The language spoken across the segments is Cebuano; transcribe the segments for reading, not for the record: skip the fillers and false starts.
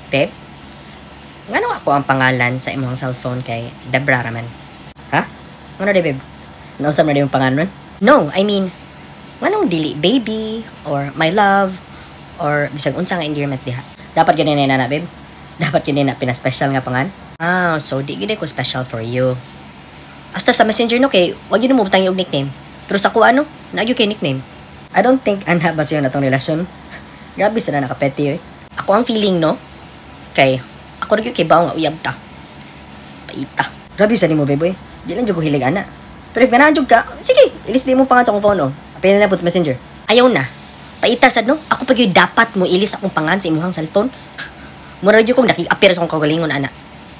Babe, ngano ako ang pangalan sa imong cellphone kay Debra raman? Ha? Ngano di, babe? Nausap na di yung pangalan? No, I mean, nganong dili baby or my love or bisag unsa nga endearment diha? Dapat ganyan na na, babe. Dapat ganyan na pina-special nga pangan. Ah, so di gid ko special for you. Hasta sa Messenger, no, kay wag yun mo butang og nickname. Pero sa ko ano, naagyo kay nickname. I don't think ana ba siya na tong relasyon. Grabe sa na nakapeti eh. Ako ang feeling, no, kay ako ra gyud kay bawo nga uyab ta. Paita. Grabe sa nimo, babe, eh. Di lang jud ko hilig ana. Pero if ganahan jud ka, sige, ilis di mo pangan sa akong phone, oh. Apil na po sa Messenger. Ayaw na. Paita sad, no? Ako pa gyud dapat mo ilis akong pangan sa imuhang cellphone. Mura gyud kong nakig-appear sa akong kaugalingon ana.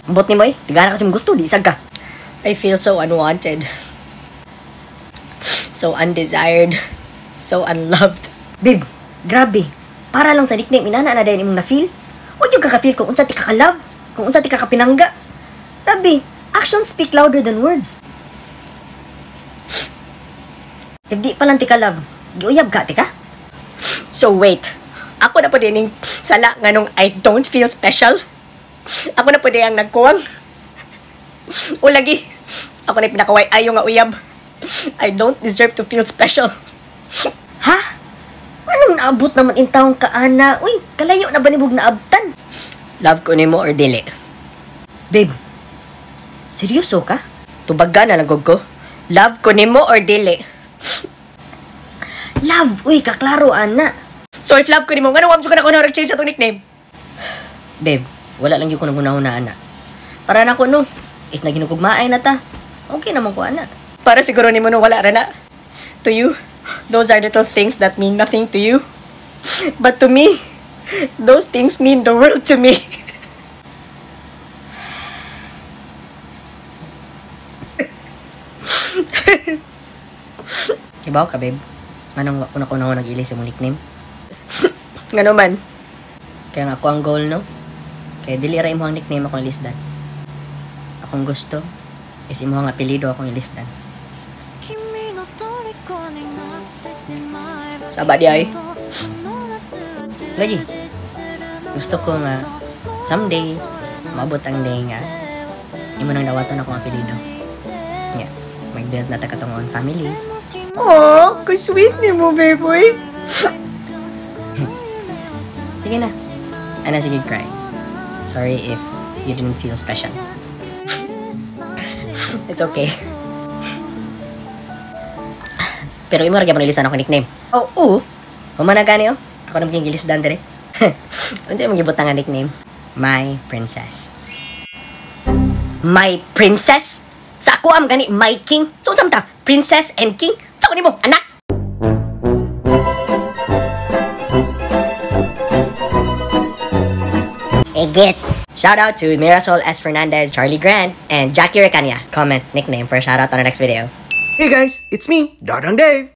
Ambot nimo eh. Tigana kasi mong gusto, di isag ka. I feel so unwanted. So undesired. So unloved. Babe, grabe. Para lang sa nickname, inana na dayon imong na-feel. Huwag yung kaka-feel kung unsa ti kaka-love, kung unsa ti kakapinangga. Grabe, actions speak louder than words. If di pa lang ti ka-love, giuyab ka, ti ka? So wait, ako na po din yung sala nga nung I don't feel special. Ako na po din ang nagkuwang. O lagi, ako na pinakaway ayo nga uyab. I don't deserve to feel special. Ha? Anong naabot naman in taong ka, ana? Uy, kalayo na ba ni Bug naabtan? Love ko nimo or dili? Babe, seryoso ka? Tubaga na lang ko. Love ko nimo or dili? Love, uy, kaklaro, ana. So if love ko nimo, ngano wam ka na ko na change atong nickname? Babe, wala lang gyud ko nang ana. Para na ko, no, if naginugugmaay na ta, okay naman ko, ana. Para siguro nimo, no, wala ra na. To you, those are little things that mean nothing to you. But to me, those things mean the world to me. Kibaw ka, babe. Anong una ko na ako nag-ilis sa mong nickname? Ngano man? Kaya nga ako ang goal, no? Kaya dili ra imong nickname akong ilisdan. Akong gusto is imong apelyido akong ilisdan. Saba di ay. Lagi. Gusto ko nga someday maabot ang day nga imo nang dawatan akong apelyido. Yeah, mag-build na ta katong own family. Oh, ka-sweet ni mo, babe, boy. Sige na. Ana, sige, cry. Sorry if you didn't feel special. It's okay. Pero imo ra gyapon ilisan ako nickname. Oh, oo. Human na gani oh. Ako na maging gilisdan dire. Unsa imong gibutang nga nickname? My princess. My princess? Sa ako am gani my king. So unsa man ta? Princess and king? Sa ko nimo, anak. Egit. Shout out to Mirasol S. Fernandez, Charlie Grant, and Jackie Recania. Comment nickname for a shout out on our next video. Hey guys, it's me, Dadang Dave.